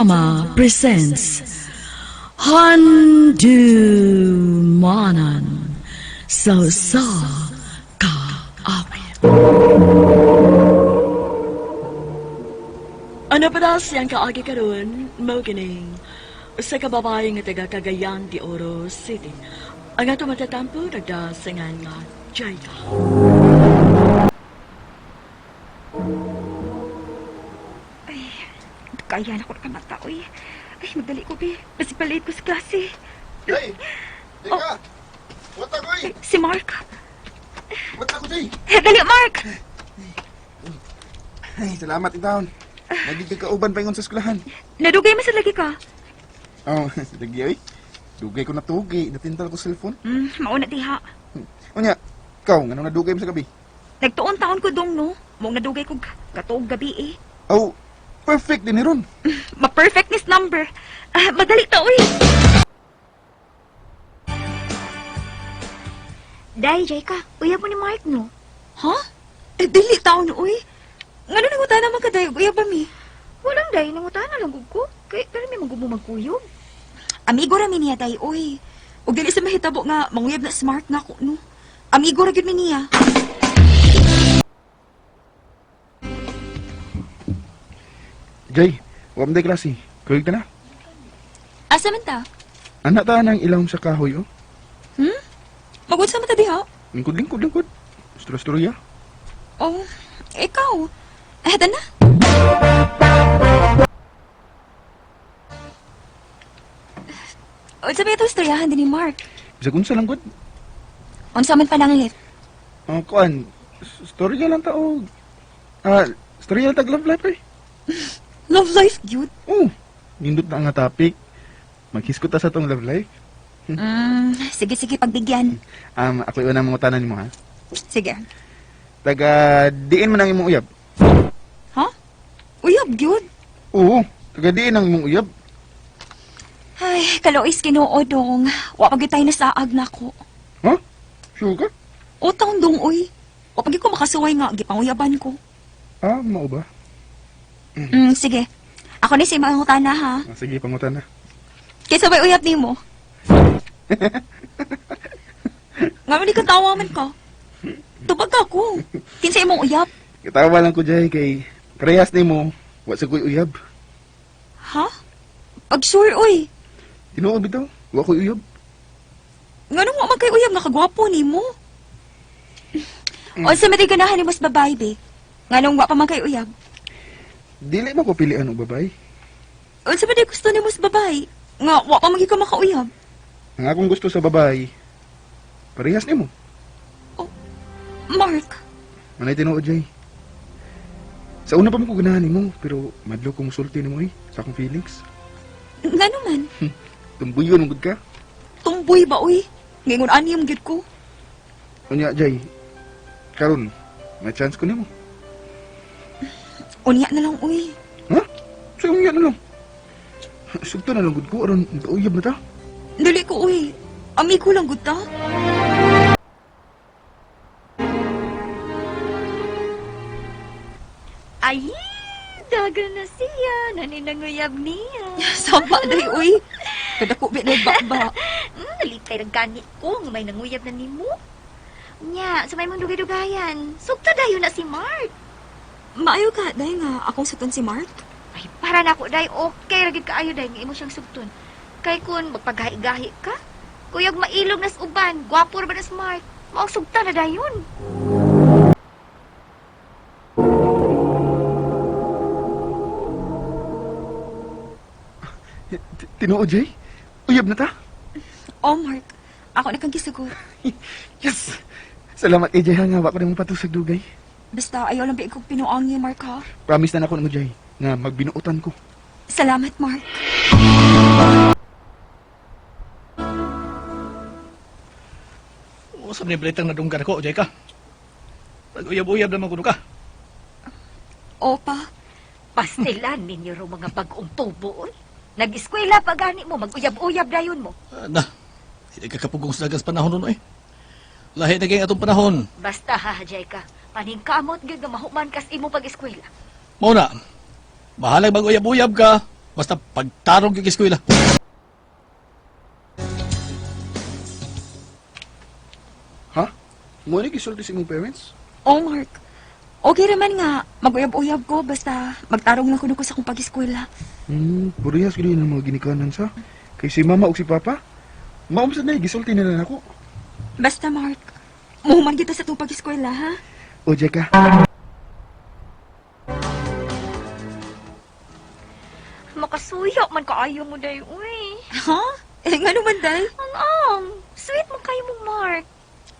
Drama presents Handumanan sa sa kaawit. Ano pa daw siyang kaagi karon mo kining usa ka babae nga taga Cagayan de Oro City. Ang ato matatampo nagdasingan nga Jayka. Ay, kaya na ko nakamata, uy. Ay, magdali ko, be. Basi palit ko sa klase. Hey! Teka! Wata ko eh! Ay, si Mark. Wata ko day! Eh, dali, Mark! Ay, salamat itaon. Nagiging kauban pa ingon sa eskwelahan. Nadugay man sa lagi ka. Oh, lagi oy. Dugay ko natugi, natintal ko cellphone. Mauna diha. Unya, ikaw, ngano nadugay mo sa gabi? Nagtuon taon ko dong, no? Mong nadugay ko katuog gabi, eh. Oh, perfect din ni ron. Ma-perfect nis number. Ah, madali ta, uy. Day, Jayka, uyab mo ni Mark, no? Ha? Eh, dili taon, uy. Ngano nanguta naman ka, day? Uyab ba mi? Walang day, nangutan na lang gud ko. Kay, pero may magubo magkuyog. Amigo ra mi niya, day, uy. Ug dili sa mahitabo nga, manguyab na si Mark nga ko, no? Amigo ra gyud mi niya. Jay, wam day klase. Kuyog ta na. Asa man ta? Anak ta nang ilawom sa kahoy, oh. Hmm? Magod sa mata diha? Lingkod, lingkod, lingkod. Istorya-istorya. Oh, ikaw. Eh, na. Unsa ba itong istoryahan din ni Mark? Bisag unsa lang gud. Unsa man pananglit? Oh, kuan, storya lang ta og ah, storya lang tag love life eh. Love life, gyud. Oh, nindot na nga topic. Maghiskot ta sa tong love life. Sige, sige, pagbigyan. Ako una mangutana nimo ha. Sige. Taga diin man ang imong uyab. Ha? Uyab, gyud. Oo, taga diin ang imong uyab. Ay, kalois Ginoo dong. Wa pa gyud tayo nasaag nako. Ha? Sure ka? O taon dong, uy. Wa pa gyud ko makasuway nga gipanguyaban ko. Ah, mao ba? Sige. Ako ni si mangutana ha. Ah, sige, pangutana. Kaysa may uyab nimo. Nga man ka tawa man ka. Tubag ako. Kinsa imong uyab? Katawa lang ko jay kay parehas nimo, wa sa ko'y uyab. Ha? Pag sure uy. Tinuod bitaw, wa ko'y uyab. Nganong wa man kay uyab nga kagwapo nimo? Unsa man tay ganahan nimo sa babae be? Nganong wa pa man kay uyab? Dili man ko pilian og babae. Unsa man tay gusto nimo sa babae? Nga wa pa man gyud ka makauyab. Ang akong gusto sa babae, parehas nimo. Mark, Manay tinuod jay. Sa una pa man ko ganahan nimo, pero madlo ko musulti nimo eh, sa akong feelings. ngano man? Tumbuyon gud ka. Tumboy ba uy? Ngingon ani yung gyud ko. Unya jay, karon may chance ko nimo. Unya na lang uy. Ha? Sa unya na lang. Sugto na lang gud ko aron magkauyab na ta. Dali ko uy. Amigo lang gud ta. Ay, daga na siya. Naninanguyab niya. Sama day uy. Kadako bi na bakba. Nalipay ang gani ko nga may nanguyab na nimo. Nya, sa may mong dugay-dugayan. Sugta dayon na si Mark. Maayo ka day nga akong suton si Mark. Ay, para na ako, day. Okay, ra gid kaayo, day. Nga imo siyang sugton. Kay kun magpagahi-gahi ka, kuyog mailog nas uban, gwapo ra ba na si Mark? Maong sugta na dayon. Tinuod jay. Uyab na ta. Oh Mark, ako na kang gisugot. Yes. Salamat kay Jay ha, nga wa ko nimo patusag dugay. Basta ayaw lang bi kog pinuangi Mark ha. Promise na nako nimo Jay nga magbinuotan ko. Salamat Mark. Usap ni Balitang nadunggan ako, Jay ka. Nag-uyab-uyab naman kuno ka. Opa, Pastilan ninyo raw mga bagong tubo, oy. Nag-eskwela pa gani mo, mag-uyab-uyab dayon mo. Ah, na, hindi ka kapugong sa dagas panahon nun, eh. Lahi na kayong atong panahon. Basta ha, Jay ka. Paningkamot gyud nga mahuman kas imo pag-eskwela. Muna, bahalag mag-uyab-uyab ka. Basta pagtarong yung eskwela. Ha? Mo ni gisulti sa imong parents? Oh, Mark. Okay raman nga, mag-uyab-uyab ko, basta magtarong lang kuno ko sa akong pag-eskwela. Parehas gyud ng mga ginikanan sa. Kay si mama ug si papa, maumsad na gisulti nila nako. Basta, Mark, muhuman kita sa itong pag-eskwela, ha? O Jeka. Makasuyo man kaayo mo day, uy. Ha? Eh, nga naman, day. Ang ang, sweet mo kayo mo, Mark.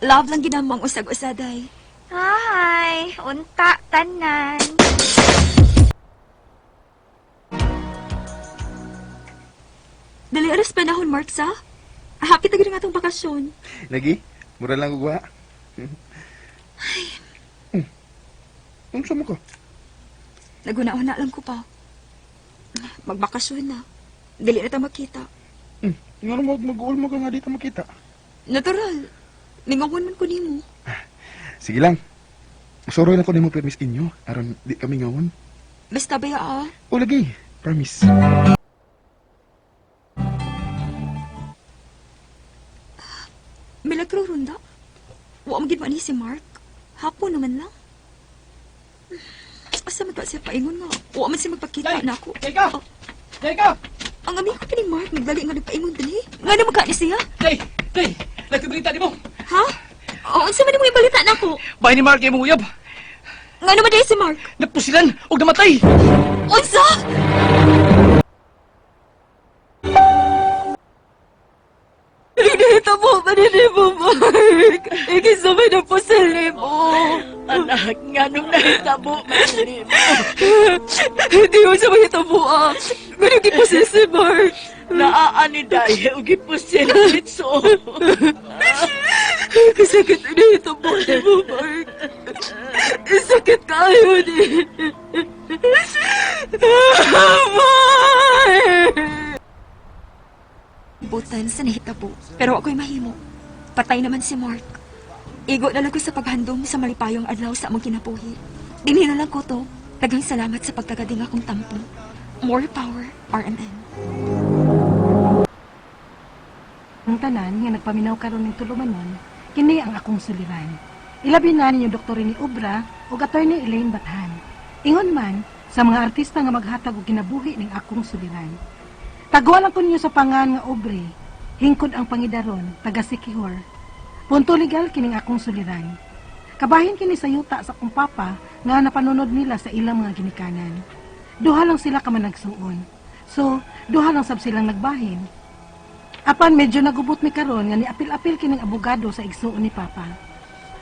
Love lang ginamang usag-usa, day. Hi, unta tanan. Dali aras panahon, Mark, sa? Happy tayo nga itong bakasyon. Lagi, mura lang ugwa. Ay. Unsa mo ka? Naguna-una lang ko pa. Magbakasyon na. Dali na ta makita. Ngano mo mag-uol mo ka nga dito makita. Natural. Ningawan man ko nimo. Sige lang. Suroy lang ko nimo permis inyo aron di kami ngawon. Basta ba ah? O lagi, promise. Milagro runda. Wa man gid man ni si Mark. Hapon naman lang. Asa man ka siya paingon nga? Wa man siya magpakita Day! na ako. Day ka! Oh, Day ka! ang amigo pa ni Mark nagdali nga nagpaingon dinhi. Nga naman ka ni siya? Day! Day! Nagkabalita ni mo! Ha? O, unsa man mo balita nako? Bahay ni Mark imong uyab. Nga naman dahil si Mark? Napusilan og namatay. Unsa? Nagdahita mo, manini mo, Mark. Ikisabay na po sa limo. Anak, nganong nahitabo man nimo? Hindi mo siya mahitabo, ah. Ganun gipusil si Mark. Naa ni Day og gipusil litso. Kasakit na nahitabo ni mo, Mark. Sakit kayo ni. Mark! Butan sa nahitabo, pero ako'y mahimo. Patay naman si Mark. Igo na lang ko sa paghandom sa malipayong adlaw sa among kinabuhi. Dinhi na lang ko to. Daghang salamat sa pagtagading akong tampo. More power, RMN. Ang tanan nga nagpaminaw karon ning tulumanon, kini ang akong suliran. Ilabi na ninyo Dr. ni Obra ug Attorney Elaine Bathan. Ingon man sa mga artista nga maghatag og kinabuhi ning akong suliran. Taguan lang ko ninyo sa pangan nga Obre, hingkod ang pangidaron, taga Sikihor. Punto legal kining akong suliran. Kabahin kini sa yuta sa akong papa nga napanunod nila sa ilang mga ginikanan. Duha lang sila ka managsuon. So, duha lang sab silang nagbahin. Apan medyo nagubot mi karon nga niapil-apil kining abogado sa igsuon ni Papa.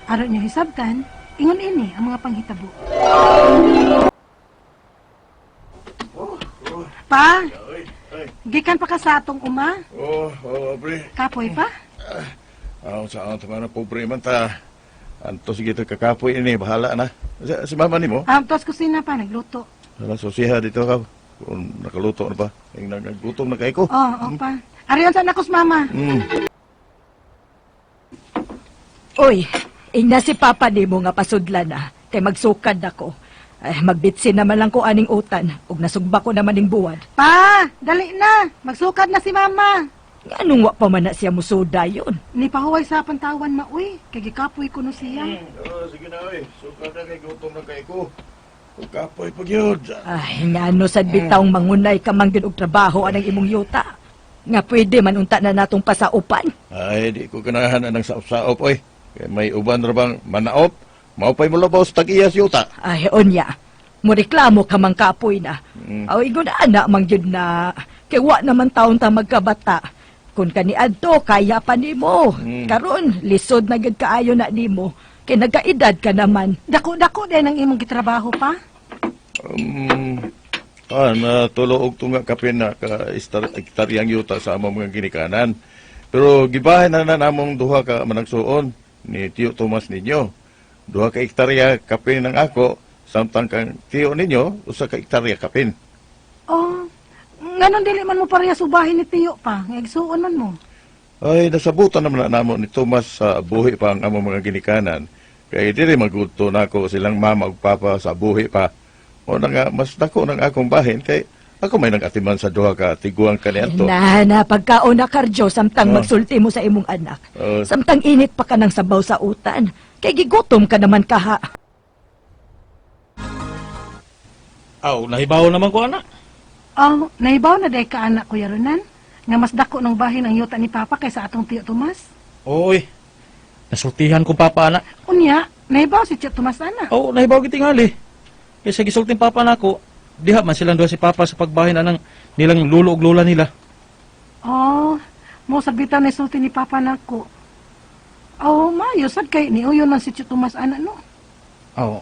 Aron niyo hisabtan, ingon ini ang mga panghitabo. Pa, gikan pa ka sa atong uma, Oh, pre. kapoy pa? Ah, sa ang tama na pobre man ta. Anto sige ta kakapoy ini, bahala na. Si mama nimo? Ah, tos kusina pa nagluto. Wala susiha dito ka. Kung nakaluto na pa. Ang naggutom na kay ko. Oh, oh pa. Ariyon sa nakos mama. Uy, ingna si Papa nimo nga pasudlan na, kay magsukad ako. Ay, magbitsin naman lang ko aning utan, ug nasugba ko naman ning buwan. Pa, dali na. Magsukad na si mama. Nganong wa pa man na siya musuda yun? Ni pahuway sa pantawan maoy, kay gikapoy ko no siya. Oh, sige na oy. Suka na kay gutom na kay ko. Kapoy pag yun. Ay, ngano sad bitawng mangunay ka man gyud og trabaho anang imong yuta. Nga pwede man unta na natong pasaupan. Ay, di ko ganahan anang saop-saop oy. Kay may uban ra bang manaop? Maupay mo labaw sa tag-iyas yuta. Ay, onya. Moreklamo ka mang kapoy na. Aw, ingon ana mang gyud na. Kay wa naman taon ta magkabata. Kung kaniadto kaya pa nimo. Karon, lisod na gyud kaayo na nimo. Kay nagkaedad ka naman. Dako-dako din ang imong gitrabaho pa. Na tulo og tunga kapin na ka hektaryang yuta sa among mga ginikanan. Pero gibahin na na namong duha ka managsuon ni Tio Tomas ninyo. Duha ka hektarya kapin ang ako, samtang kang tiyo ninyo usa ka hektarya kapin. Oh, nganon dili man mo pareha subahin ni Tiyo pa, nga igsuon man mo. Ay, nasabutan naman na namo ni Tomas sa buhi pa ang among mga ginikanan. Kay dili magudto nako silang mama ug papa sa buhi pa. O na nga, mas dako ng akong bahin kay Ako may nag-atiman sa duha ka tiguang kaniadto. Na, na, pagkaon na Karjo, samtang Oh. magsulti mo sa imong anak. Oh. Samtang init pa ka ng sabaw sa utan. Kay gigutom ka naman kaha. Aw, nahibaw naman ko anak. Oh, nahibaw na day ka anak, Kuya Ronan, nga mas dako ng bahin ang yuta ni Papa kaysa atong Tiyo Tomas. Oy. Nasultihan ko papa anak. Unya, nahibaw si Tiyo Tomas ana. Oo, nahibaw gitingali. Kaysa gisulting papa nako, diha man silang duha si papa sa pagbahin anang nilang lulo ug lola nila. Oh, mo sabitan na sulti ni Papa nako. Oh, maayo sad kay ni uyon man si Tiyo Tomas ana no. Oo.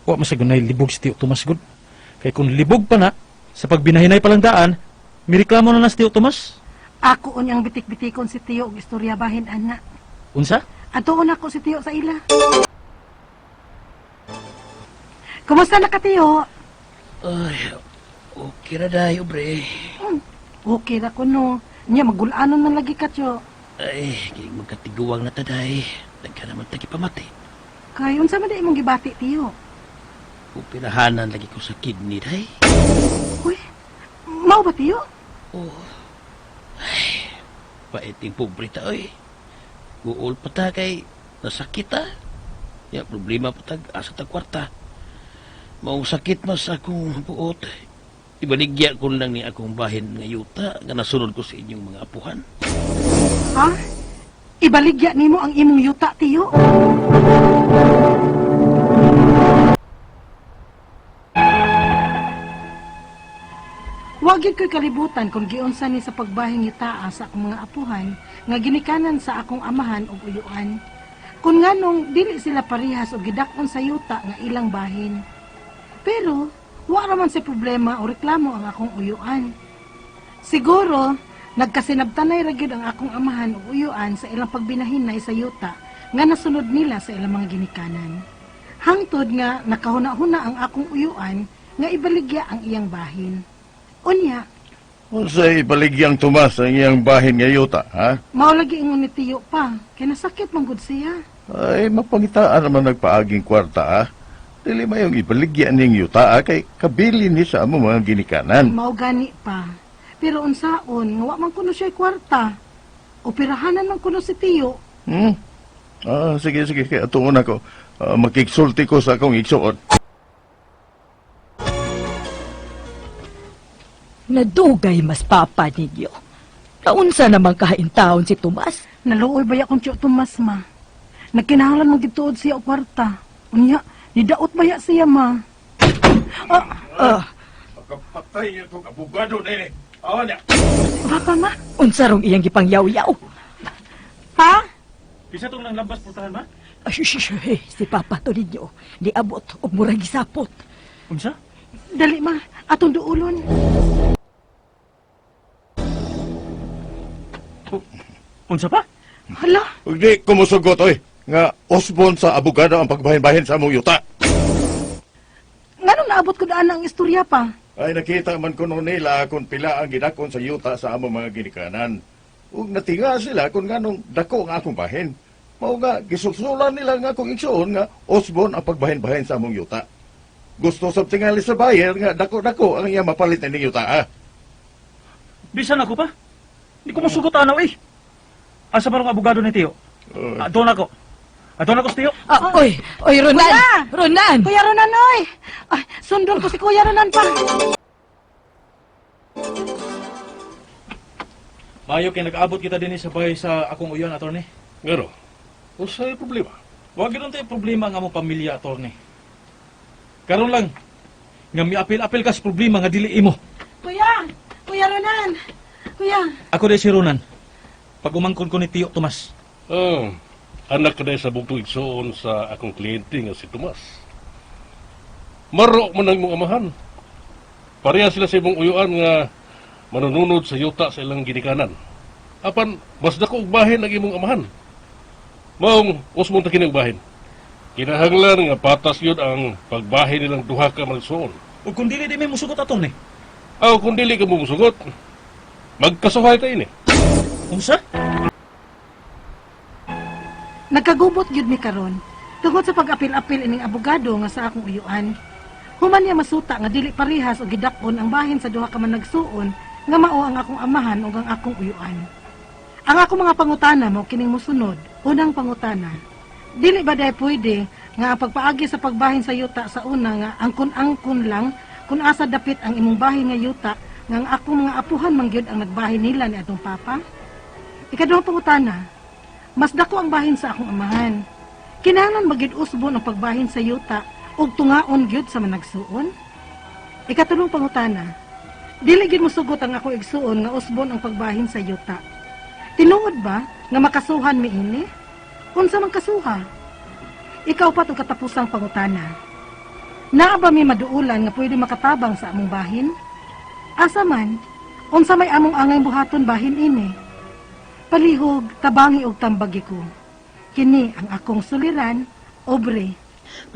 Wa man sad libog si Tio Tomas gud. Kay kung libog pa na sa pagbinahinay palang daan, mireklamo na na si Tio Tomas. Ako unyang bitik-bitikon si Tiyo og istorya bahin ana. Unsa? Atuon ako si Tiyo sa ila. Kumusta na ka, Tiyo? Ay, okay ra dayo, bre. Okay ra ko no. Nya magulanon man lagi ka, Tiyo. Ay, kay magkatiguang na ta, day. Daghan naman tagi pamati. Kay unsa man di imong gibati, Tiyo? Upirahanan lagi ko sa kidney, day. Uy, mao ba, Tiyo? Oh. Ay, paiting pobre ta, oy. Guol pa ta kay nasakit ta. Ya, problema pa tag asa ta kwarta. Maong sakit mas akong buot. Ibaligya ko lang ni akong bahin nga yuta nga nasunod ko sa inyong mga apuhan. Ha? Ibaligya nimo ang imong yuta, Tiyo? Wa gyud ko'y kalibutan kung giunsa ni sa pagbahing yutaa sa akong mga apuhan nga ginikanan sa akong amahan ug uyuan. Kung nganong dili sila parehas og gidak-on sa yuta nga ilang bahin. Pero wa ra man sa problema o reklamo ang akong uyuan. Siguro, nagkasinabtanay ra gyud ang akong amahan ug uyuan sa ilang pagbinahinay sa yuta nga nasunod nila sa ilang mga ginikanan. Hangtod nga nakahuna-huna ang akong uyuan nga ibaligya ang iyang bahin. Unya, Unsa ibaligyang Tomas ang iyang bahin nga yuta, ha? mao lagi ingon ni Tiyo pa, kay nasakit man gud siya. Ay, mapangitaan naman nagpaaging kwarta, ha? Dili mayong ibaligyan ning yuta, ha? Kay kabili ni sa among mga ginikanan. Mao gani pa. Pero unsaon nga wa man kuno siya kwarta. Operahanan man kuno si Tiyo. Hmm? Ah, sige, sige. Kaya atuon ako. Ah, makiksulti ko sa akong igsuon. Nadugay mas papa ninyo. Kaunsa naman kain taon si Tomas? Naluoy ba akong Tiyo Tomas ma? Nagkinahanglan man gituod siya og kwarta. Unya, nidaot ba ya siya ma? Ah, Ah, Pagkapatay niya itong abogado na ini. Awan niya. Papa ma? Unsa rong iyang gipangyaw-yaw? Pa? Bisa tong nang lambas pultahan ma? Ay, shush, shush, eh, si papa to ninyo. Niabot og murag gisapot. Unsa? Dali ma, atong duulon. Unsa pa? Hala, Ug di kumusugot, oy. Nga osbon sa abogado ang pagbahin-bahin sa among yuta. nganong naabot ko daan ang istorya pa? Ay, nakita man kuno nila kung pila ang gidakon sa yuta sa among mga ginikanan. Ug natinga sila kung nganong dako ang akong bahin. Mao nga, gisulsulan nila nga akong igsuon nga osbon ang pagbahin-bahin sa among yuta. Gusto sa tingali sa buyer nga dako-dako ang iya mapalit ining yuta, ah. Bisan ako pa. Di ko musugot anaw eh. Asa ba rong abogado ni Tio? Adon ako. Adon ako sa Tio. Ah, oy, oy, Ronan! Kuya! Ronan! Kuya Ronan, oy! Ay, sundon ko si Kuya Ronan pa. Mayo kay nag-abot kita dinhi sa bahay sa akong uyon, attorney. Ngano, unsay problema? Wa gyud tayo problema nga among pamilya, attorney. Karon lang nga miapil-apil ka sa problema nga dili imo. Kuya! Kuya Ronan! Kuya! Ako di si Ronan. Pag umangkon ko ni Tio Tomas. Ah, anak ka sa bugtong igsoon sa akong kliyente nga si Tomas. Maro man ang imong amahan. Pareha sila sa imong uyuan nga manununod sa yuta sa ilang ginikanan. Apan, mas dako og bahin ang imong amahan. Maong usmon ta kini og bahin. Kinahanglan nga patas yun ang pagbahin nilang duha ka magsuon. Ug kung dili di may musugot, attorney. Aw, kung dili ka mo musugot, magkasuhay ta ini. Unsa? Nagkagubot gyud mi karon tungod sa pag-apil-apil ining abogado nga sa akong uyuan. Human niya masuta nga dili parehas og gidak-on ang bahin sa duha ka managsuon nga mao ang akong amahan ug ang akong uyuan. Ang akong mga pangutana mao kining mosunod. Unang pangutana: dili ba diay pwede nga ang pagpaagi sa pagbahin sa yuta sa una nga angkon-angkon lang kung asa dapit ang imong bahin nga yuta nga ang akong mga apuhan man gyud ang nagbahin nila ni atong papa? Ikaduhang pangutana: mas dako ang bahin sa akong amahan. Kinahanglan ba gyud usbon ang pagbahin sa yuta ug tungaon gyud sa managsuon? Ikatulong pangutana: dili gyud mosugot ang akong igsuon nga usbon ang pagbahin sa yuta. Tinuod ba nga makasuhan mi ini? Unsa man kasuha? Ikaupat ug katapusang pangutana: naa ba mi maduulan nga pwede makatabang sa among bahin? Asa man, unsa may among angay buhaton bahin ini? Palihog, tabangi og tambagi ko. Kini ang akong suliran, Aubrey.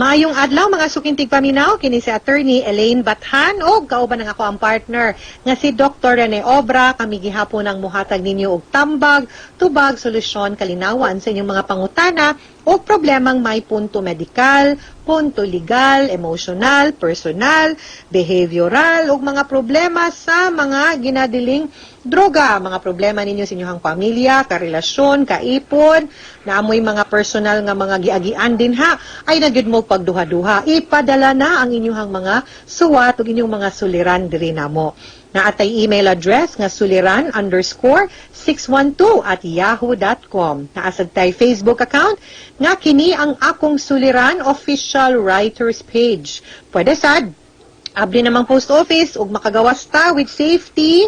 Maayong adlaw, mga suking tigpaminaw, kini si Attorney Elaine Bathan og kauban ang ako ang partner nga si Dr. Rene Obra. Kami gihapon ang muhatag ninyo og tambag, tubag, solusyon, kalinawan sa inyong mga pangutana o problemang may punto medikal, punto legal, emotional, personal, behavioral ug mga problema sa mga ginadiling droga, mga problema ninyo sa inyong pamilya, karelasyon, kaipon, naamoy mga personal nga mga giagian din ha, ay na gyud mo pagduha-duha. Ipadala na ang inyong mga suwat ug inyong mga suliran diri namo. Naatay email address nga suliran_612@yahoo.com. Naasad tay Facebook account nga kini ang Akong Suliran Official Writers Page. Pwede sad abli namang post office ug makagawas ta with safety,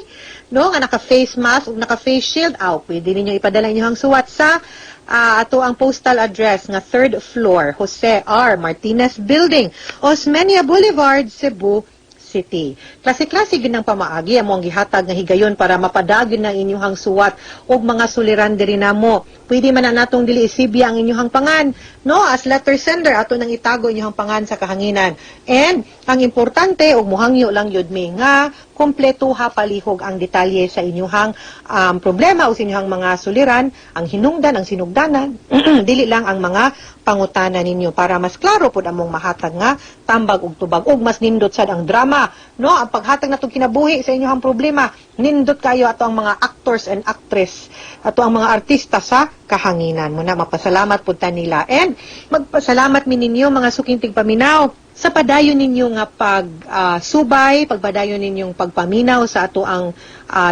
no, nga naka face mask ug naka face shield. Aw, pwede ninyo ipadala inyong suwat sa ato ang postal address nga third floor, Jose R. Martinez Building, Osmeña Boulevard, Cebu City. Klase-klase gid ng pamaagi amo ang gihatag nga higayon para mapadagyon ang inyong suwat ug mga suliran diri namo. Pwede man na natong dili isibya ang inyong pangan, no? As letter sender, ato nang itago inyong pangan sa kahanginan. And ang importante ug muhangyo lang yud mi nga kompleto ha palihog ang detalye sa inyong problema o sa inyong mga suliran, ang hinungdan, ang sinugdanan, dili lang ang mga pangutana ninyo para mas klaro pud among mahatag nga tambag ug tubag ug mas nindot sad ang drama, no, ang paghatag natong kinabuhi sa inyong problema. Nindot kayo ato ang mga actors and actress, ato ang mga artista sa kahanginan mo na. Mapasalamat pud ta nila and magpasalamat mi ninyo, mga suking tigpaminaw, sa padayon ninyo nga pag subay, pagpadayon ninyong pagpaminaw sa ato ang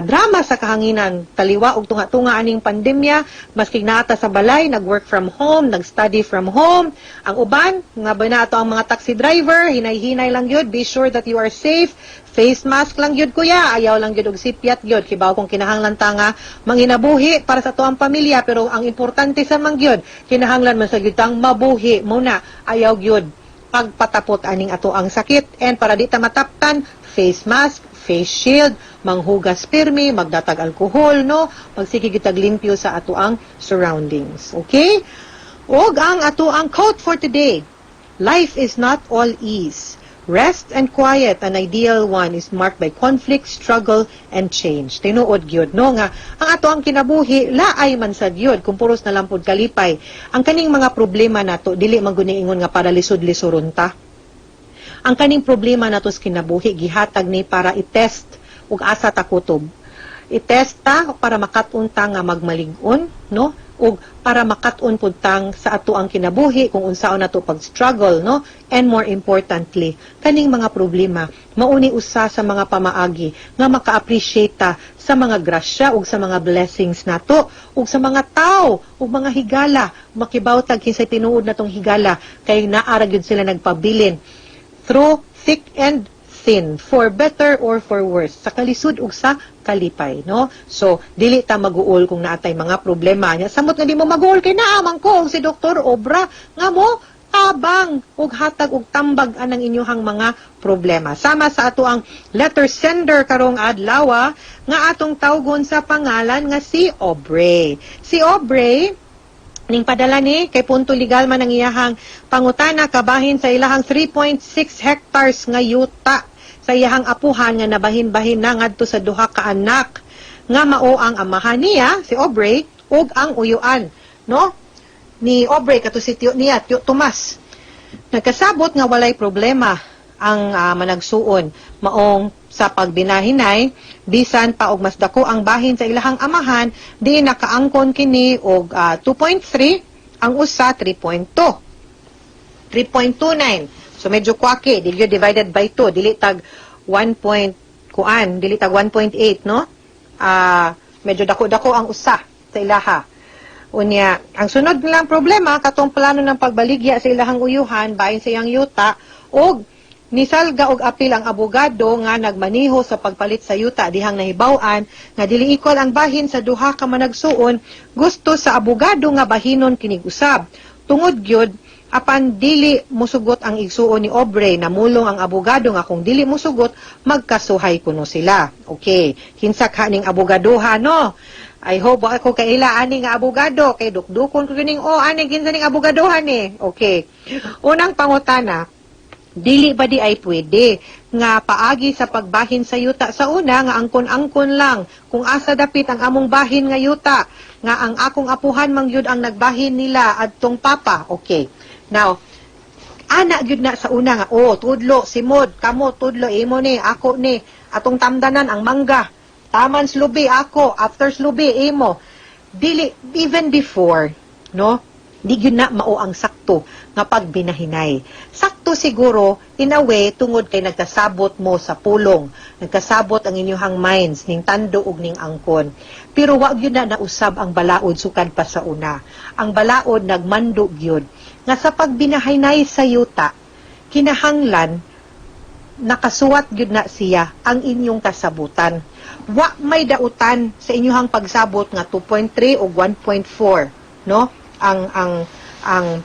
drama sa kahanginan, taliwa og tunga-tunga aning pandemya, maski naata sa balay, nag-work from home, nag-study from home. Ang uban, nga ba na ato ang mga taxi driver, hinay-hinay lang yun, be sure that you are safe. Face mask lang yun, kuya, ayaw lang yun og sipyat yun. Kibaw kung kinahanglan ta nga manginabuhi para sa atuang pamilya, pero ang importante sa mangyud, kinahanglan man sa gyud tang mabuhi muna, ayaw gyud pagpatapot aning ato ang sakit. And para di ta mataptan, face mask, face shield, manghugas pirmi, magdatag alkohol, no, magsige gitag limpyo sa ato ang surroundings. Okay? Og ang ato ang quote for today: "Life is not all ease. Rest and quiet, an ideal one, is marked by conflict, struggle, and change." Tinuod gyud, no, nga ang ato ang kinabuhi laay man sad gyud kung puros na lang pud kalipay. Ang kaning mga problema nato dili man gud ingon nga para lisod-lisoron ta. Ang kaning problema nato sa kinabuhi gihatag ni para i-test ug asa ta kutob. I-test ta para makat-on ta nga magmalig-on, no? Ug para makat-on pud tang sa ato ang kinabuhi kung unsaon nato pag-struggle, no? And more importantly, kaning mga problema mauni usa sa mga pamaagi nga maka-appreciate ta sa mga grasya ug sa mga blessings nato ug sa mga tao ug mga higala. Makibaw tag kinsay tinuod natong higala kay naa ra gyud sila nagpabilin through thick and thin, for better or for worse, sa kalisod ug sa kalipay, no? So dili ta maguol kung naatay mga problema nya. Samot nga di mo maguol kay naa man ko og si Dr. Obra nga mo tabang ug hatag og tambag anang inyuhang mga problema. Sama sa ato ang letter sender karong adlaw nga atong tawgon sa pangalan nga si Aubrey. Si Aubrey ning padala ni kay punto legal man ang iyahang pangutana kabahin sa ilahang 3.6 hectares nga yuta sa iyahang apuhan nga nabahin-bahin na ngadto sa duha ka anak nga mao ang amahan niya, si Aubrey, ug ang uyuan, no, ni Aubrey, kato si tiyo niya, Tiyo Tomas. Nagkasabot nga walay problema. ang managsuon. Maong sa pagbinahinay, bisan pa og mas dako ang bahin sa ilahang amahan, di nakaangkon kini og 2.3, ang usa 3.2. 3.29. So medyo kwaki, di gyud divided by 2, dili tag 1 point kuan, dili tag 1.8, no? Medyo dako-dako ang usa sa ilaha. Unya, ang sunod nilang problema katong plano ng pagbaligya sa ilahang uyuhan bahin sa iyang yuta og nisalga og apil ang abogado nga nagmaniho sa pagpalit sa yuta dihang nahibaw-an nga dili equal ang bahin sa duha ka managsuon. Gusto sa abogado nga bahinon kinig usab tungod gyud apan dili musugot ang igsuon ni Aubrey. Namulong ang abogado nga kung dili musugot, magkasuhay kuno sila. Okay, kinsa ka ning abogadoha, no? I hope wa ako kaila ani nga abogado kay dukdukon ko kining o ani, kinsa ning abogadohan ni. Okay, unang pangutana, dili ba di ay pwede nga paagi sa pagbahin sa yuta sa una nga angkon-angkon lang kung asa dapit ang among bahin nga yuta, nga ang akong apuhan man gyud ang nagbahin nila adtong papa? Okay, now ana gyud na sa una nga oh, tudlo simod kamo, tudlo imo ni, ako ni, atong tamdanan ang mangga, taman slubi ako, after slubi imo. Dili, even before, no, di gyud na mao ang sakto nga pagbinahinay. Sakto siguro in a way tungod kay nagkasabot mo sa pulong, nagkasabot ang inyuhang minds ning tando ug ning angkon, pero wa gyud na nausab ang balaod sukad pa sa una. Ang balaod nagmando gyud nga sa pagbinahinay sa yuta, kinahanglan nakasuwat gyud na siya ang inyong kasabutan. Wa may dautan sa inyong pagsabot nga 2.3 o 1.4, no, ang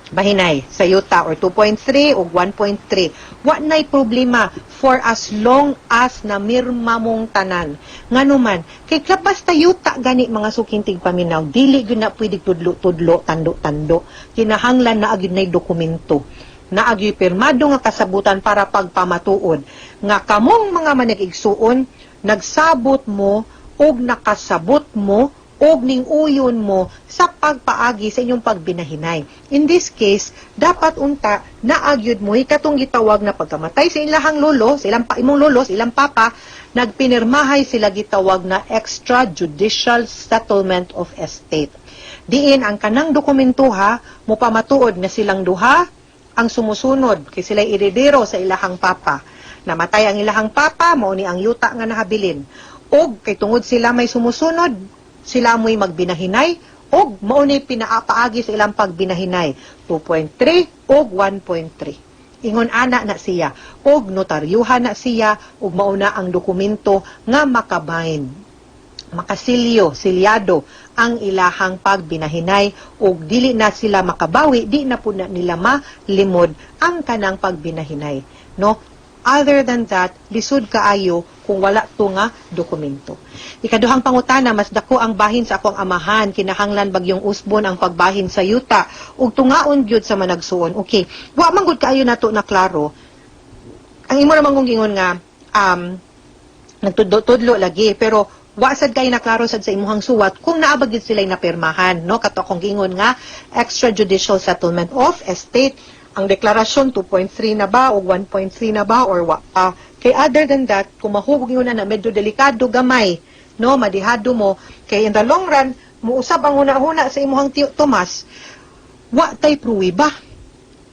bahinay sa yuta or 2.3 o 1.3. Wa nay problema for as long as namirma mong tanan. Ngano man kay basta yuta gani, mga suking tigpaminaw, dili gyud na pwede tudlo-tudlo, tando-tando. Kinahanglan naa gyud nay dokumento, naa gyud pirmado nga kasabutan para pagpamatuod nga kamong mga manag-igsuon nagsabot mo og nakasabot mo og ning uyon mo sa pagpaagi sa inyong pagbinahinay. In this case, dapat unta naa gyud mo katong gitawag na pagkamatay sa ilahang lolo, sa ilang pa, imong lolo, sa ilang papa, nagpinirmahay sila gitawag na extrajudicial settlement of estate. Diin ang kanang dokumentuha mopamatuod nga silang duha ang sumusunod kay sila eredero sa ilahang papa. Namatay ang ilahang papa, mao ni ang yuta nga nahabilin. Og kay tungod sila may sumusunod, sila mo'y magbinahinay og mao ni pinaapaagi sa ilang pagbinahinay, 2.3 og 1.3. Ingon ana na siya og notaryuhan na siya og mao na ang dokumento nga makabind, makasilyo, silyado ang ilahang pagbinahinay ug dili na sila makabawi, di na po na nila malimod ang kanang pagbinahinay, no? Other than that, lisod kaayo kung wala to nga dokumento. Ikaduhang pangutana, mas dako ang bahin sa akong amahan, kinahanglan bagyong usbon ang pagbahin sa yuta ug tungaon gyud sa managsuon? Okay, wa man gud kaayo nato na klaro. Ang imo naman kung gingon nga nagtudlo-tudlo lagi, pero wa sad kay naklaro sad sa imuhang suwat kung naa ba gyud sila napirmahan, no, kato akong gingon nga extrajudicial settlement of estate, ang deklarasyon 2.3 na ba o 1.3 na ba or wa pa. Kay other than that, kung mahubog yun na medyo delikado gamay, no, madihado mo kay in the long run muusab ang huna-huna sa imuhang tiyo Tomas, wa tay pruweba,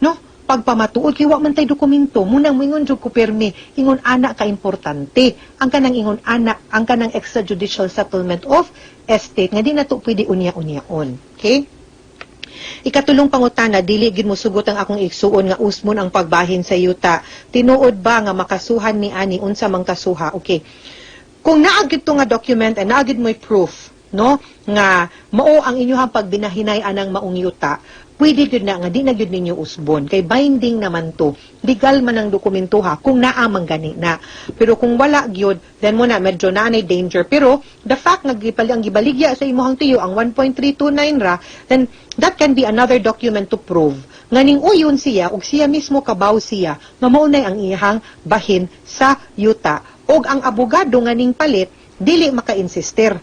no, pagpamatuod kay wa man tay dokumento. Munang moingon jud ko permi, ingon ana ka importante ang kanang ingon ana, ang kanang extrajudicial settlement of estate nga di na to pwede unya-unyaon. Okay. Ikatulong pangutana, dili gid mo sugot ang akong igsuon nga usmon ang pagbahin sa yuta. Tinuod ba nga makasuhan ni ani, unsa mang kasuha? Okay. Kung naa gyud to nga document and naa gyud mo'y proof, no, nga mao ang inyuhang pagbinahinay anang maong yuta, pwede gyud na nga di na gyud ninyo usbon kay binding naman to, legal man ang dokumento ha, kung naa man gani na. Pero kung wala gyud, then mo na medyo naa nay danger. Pero the fact nga ang gibaligya sa imuhang tiyo ang 1.329 ra, then that can be another document to prove nga ning uyon siya ug siya mismo kabaw siya nga mao nay ang iyahang bahin sa yuta, ug ang abogado nga ning palit dili maka-insister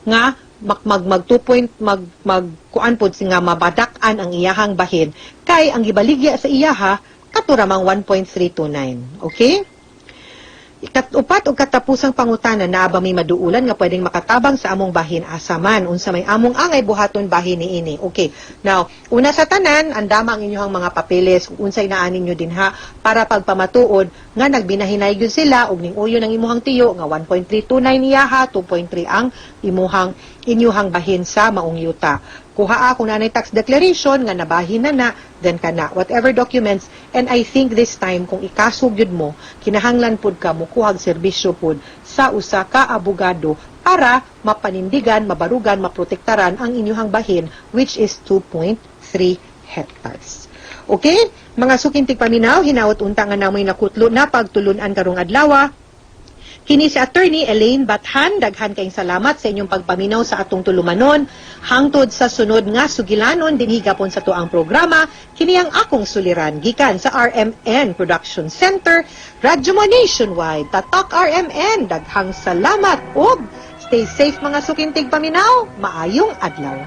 nga mag mag mag 2 point mag mag kuan pod nga mabadak-an ang iyahang bahin kay ang gibaligya sa iyaha. Kato ramang 1.329. Okay? Ikat-upat og katapusang pangutana, naa ba may maduulan nga pwedeng makatabang sa among bahin, asa man, unsa may among angay buhaton bahin niini? Okay. Now, una sa tanan, andama ang inyong mga papeles kung unsay naa ninyo dinha para pagpamatuod nga nagbinahinay gyud sila og ning uyon ang imuhang tiyo nga 1.329 iyaha, 2.3 ang imuhang inyuhang bahin sa maong yuta. Kuha kung nanay tax declaration nga nabahin na na, then kana whatever documents. And I think this time, kung ikaso gyud mo, kinahanglan pud ka mukuhag serbisyo pud sa usa ka abogado para mapanindigan, mabarugan, maprotektaran ang inyuhang bahin, which is 2.3 hectares. Okay? Mga suking tigpaminaw, hinaot unta nga namoy nakutlo na pagtulunan karong adlaw. Kini si Attorney Elaine Bathan, daghan kayong salamat sa inyong pagpaminaw sa atong tulumanon. Hangtod sa sunod nga sugilanon dinhi gapon sa tuang programa, kini ang Akong Suliran gikan sa RMN Production Center, Radyo Mo Nationwide. Tatak RMN, daghang salamat ug stay safe, mga suking tigpaminaw. Maayong adlaw.